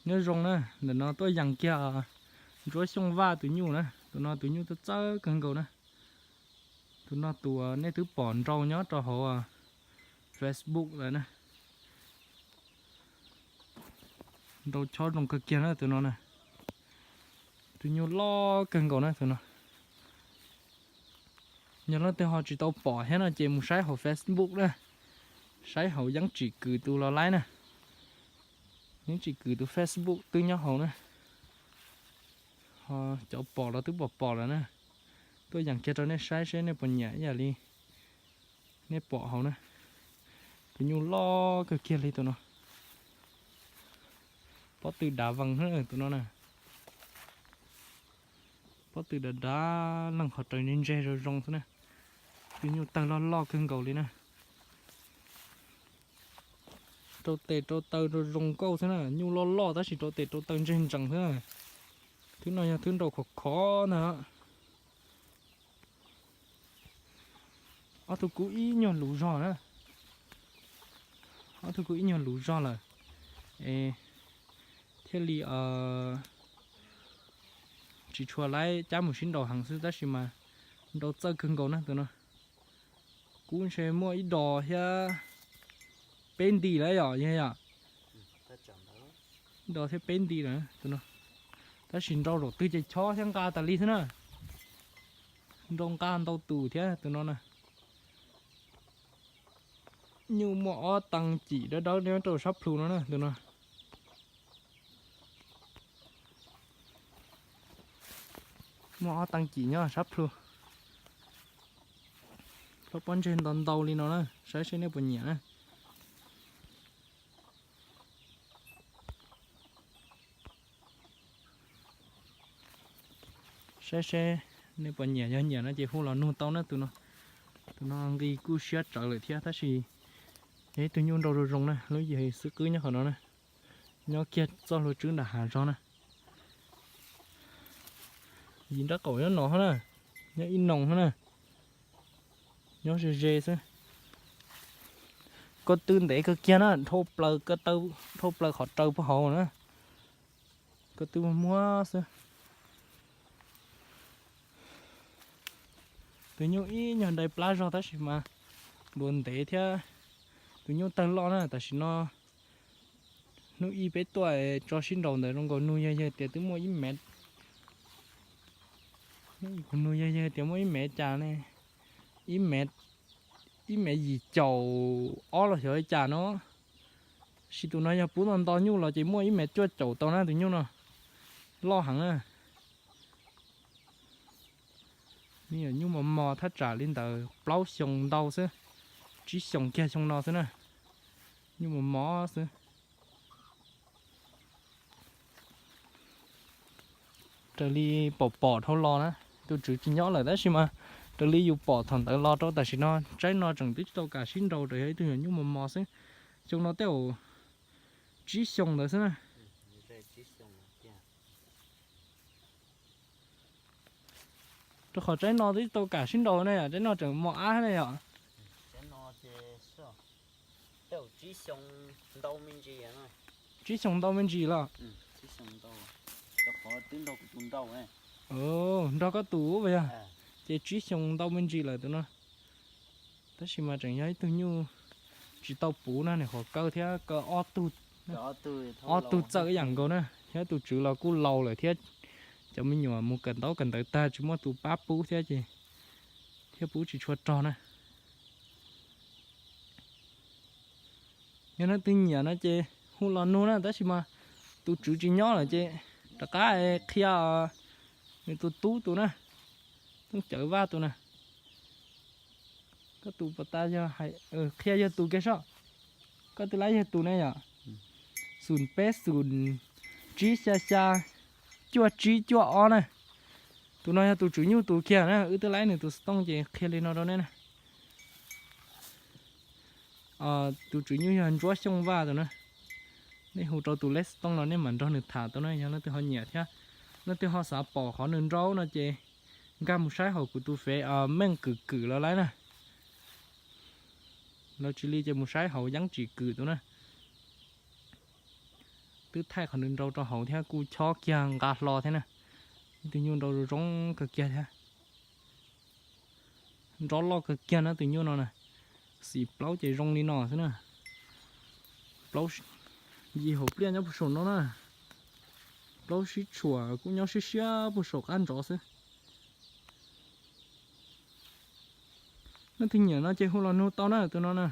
Nyob zoo na, ntawm no tuaj yees kiag Ntsuab Xyooj Vaj tus nyuj na, tus no tus nyuj txawj txawj kawg nkaus na. Tus no tus nej twb pom nrau nyob rau hauv Facebook lawm na. Nrau chob zoo kawg kiag na tus no na. Tus nyuj loj kawg nkaus na tus no. Yog leej twg ho tsis tau pom thiab no ces mus saib hauv Facebook na, saib hauv Yeeb Tsim Kwm tus los laib na. Yeeb Tsim Kwm tus Facebook twb nyob hauv na. Ho cov pom los twb pom pom lawm na. Tuaj yees kiag rau nej saib seb nej puas nyiam ib yam li nej pom hauv na. Tus nyuj loj kawg kiag li tus no. Pob tw dav vees tus no na. Pob tw dav dav leeg qhov raws ntseg ntseg zoo zoo xwb na. Tus nyuj tawg loj loj kawg nkaus li na. Rau tes rau taw zoo zoo nkauj xwb na, nyuj loj loj tab sis rau tes rau taw ntseg ntsees xwb na. Thwb no yog thwb nrau khov khov ntag. Ob tug kub ib nyuag lus zog na. Ob tug kub ib nyuag lus zog lawm, thiaj li tsis tshua laib cab mus sib nraus heev xwb tab sis mas nrau txawj kawg nkaus na tus no. Kub ntshe muaj ib dos thiab peb nti lawm yom, yog yom? Ib dos thiab peb nti lawm tus no. Tab sis nrau zaum twg ces chob thiab nqa tas li xwb na. Nrau nqa ntau tus thiab tus no na. Nyuj muaj ob tee cim dawb dawb nyob rau sab plhu no na tus no. Muaj ob tee cim nyob sab plhu. Plaub pob ntseg ntau ntau li no na, saib seb nej puas nyiam na. Saib seb nej puas nyiam, yog nyiam no ces hu los nug tau na tus no. Tus no nqi kuj siab tsawv lawm thiab tab sis yog ib tug nyuj nrau zoo zoo na, lub yim xwb qwb nyob qhov no na. Nyob kiag txoj hlua tswb nram hav zog na. Yim nrab qaum nyob no na, nyob ib noo na. Nyob ze ze xwb. Ko tw ntev kawg kiag na, dhau plaws qhov raws puag hauv na. Ko tw muag muag xwb. Tus nyuj ib nyuag nrai plab zog tab sis mas npua ntev thiab. Tus nyuj tawg loj na, tam sim no hnub ib peb tuaj tso sib nraus ntawd zoo nkaus nug yawg yawg tias twb muaj ib mev. Hnub ib kuv nug yawg yawg tias muaj ib mev cas ne, ib mev, ib mev yim caum ob los xyov li cas no. Sis tus no yog pub tau nto nyuj los ces muaj ib mev cuaj caum tau na tus nyuj no. Loj heev na. Nyuj mos mos thaj tsam li ntawd plaub xyoo ntau xwb, tsib xyoo kiag xyoo no xwb na. Nyuj mos mos xwb. Raws li pom pom dhau los na, tus tswv tsis nyob lawm tab sis mas raws li yus pom thaum ntawd los rau tam sim no, tsaib no tseem twb tsis tau kam sib nraus, tseem yog ib tug nyuam nyuj mos mos xwb. Xyoo no tej zaum tsib xyoo ntawd xwb na. Rau qhov tsaib no twb tsis tau kam sib nraus ne, tsaib no tseem mos ab ne yom. Tsib xyoo ntau me ntsis los. Nrog koj tus ua yog, ces tsib xyoo ntau me ntsis lawm tus no. Tab sis mas tseem yog ib tug nyuj tsis tau puv na, nws qhuav kaw thiab kaw ob tug, ob tug txawj ib yam nkaus na, thiab tus tswv los kuj laus lawm thiab. Cov me nyuam mus kawm ntaub kawm ntawv tag tsis muaj tus pab pub thiab ces thiaj pub tsis tshua rog na. Yog leej twg nyiam no ces hu los nug na, tab sis mas tus tswv tsis nyob lawm ces rov qab qhia nws tus tub tus na, Tooj Cawv Vaj tus na. Koj tus puas tas yog, qhia yog tus kiag sob. Koj twb laib yog tus ne yom? Xum peb xum tsib xya xya cuaj tsib cuaj ob na. Tus no yog tus tswv nyuj tus kiag na, wb twb laib nws tus xov tooj ces qhia li no rau nej na. Tus tswv nyuj yog Ntsuab Xyooj Vaj tus na. Nej hu rau tus lej xov tooj no nej mam nrog nws tham tau na, yog leej twg ho nyiam thiab leej twg ho xav pom qhov nws nrau no ces nkag mus saib hauv kuv tus fev Meej Kwm Kwm los laib na. Los tsis li ces mus saib hauv Yeeb Tsim Kwm tus na. twb thaij qhov nws nrau rau hauv thiab kuj chob kiag nqa hlo thiab na. Ib tug nyuj nrau zoo zoo kawg kiag thiab. Nrov loj kawg kiag na tus nyuj no na. Xim plaub ces zoo li no xwb na. Plaub, yim hauv pliaj nyob puag saum no na. Plaub sib tshuam kuj nyob siab siab puag saum qab ntsov xwb. Leej twg nyiam no ces hu los nug tau na tus no na.